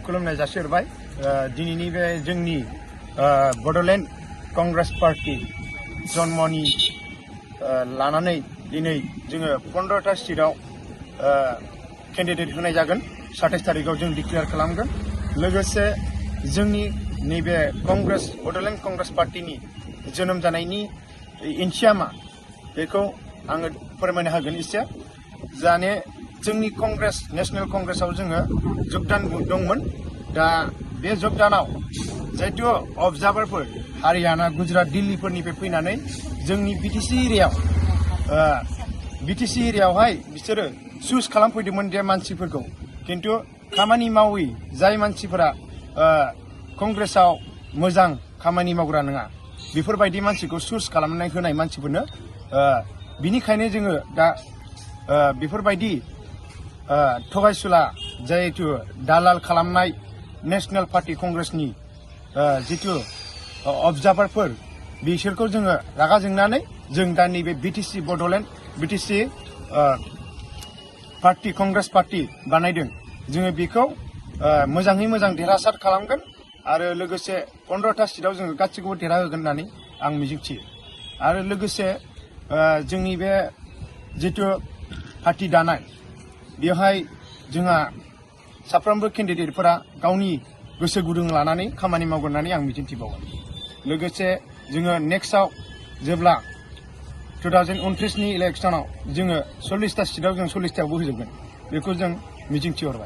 खुलुमनाय जासिहरबाय दिनैनि बे जोंनि बड'लेण्ड कंग्रेस पार्टी जन्मनि लानानै दिनै जोङो 15टा सिटआव केन्डिडेट होनाय जागोन 27 तारिखआव जों डिक्लेयार खालामगोन लोगोसे जोंनि नैबे कंग्रेस बड'लेण्ड कंग्रेस पार्टीनि जोनोम जानायनि ओंथिया मा बेखौ आङो फोरमायनो हागोन एसे जाने जोंनि कंग्रेस नेशनेल कंग्रेसआव जोङो जगदान दंमोन दा बे जगदानाव जिहेतु अबजार्भारफोर हारियाना गुजरात दिल्लीफोरनिफ्राय फैनानै जोंनि बिटिसि एरियायावहाय बिसोरो चुज खालामफैदोंमोन जे मानसिफोरखौ खिन्थु खामानि मावै जाय मानसिफोरा कंग्रेसआव मोजां खामानि मावग्रा नङा बेफोरबायदि मानसिखौ चुज खालामनानै होनाय मानसिफोरनो बिनिखायनो जोङो दा बेफोरबायदि थगायसुला जिहेतु दालाल खालामनाय नेशनेल पार्टी कंग्रेसनि जितु अबजार्भारफोर बिसोरखौ जोङो रागा जोंनानै जों दा नैबे BTC Bodoland BTC party Congress party बानायदों जोङो बेखौ मोजाङै मोजां देरहासार खालामगोन आरो लोगोसे 15टा सिटआव जोङो गासैखौबो देरहाहोगोन होननानै आं मिजिंथियो आरो लोगोसे जोंनि बे जितु पार्टी दानाय बेवहाय जोंहा साफ्रोमबो केन्डिडेटफोरा गावनि गोसो गुदुं लानानै खामानि मावगोन होननानै आं मिजिंथिबावो लोगोसे जोङो नेक्स्टआव जेब्ला 2029नि इलेक्सनाव जोङो 40टा सिटआव जों 40टायावबो होजोबगोन बेखौ जों मिजिंथिहरबाय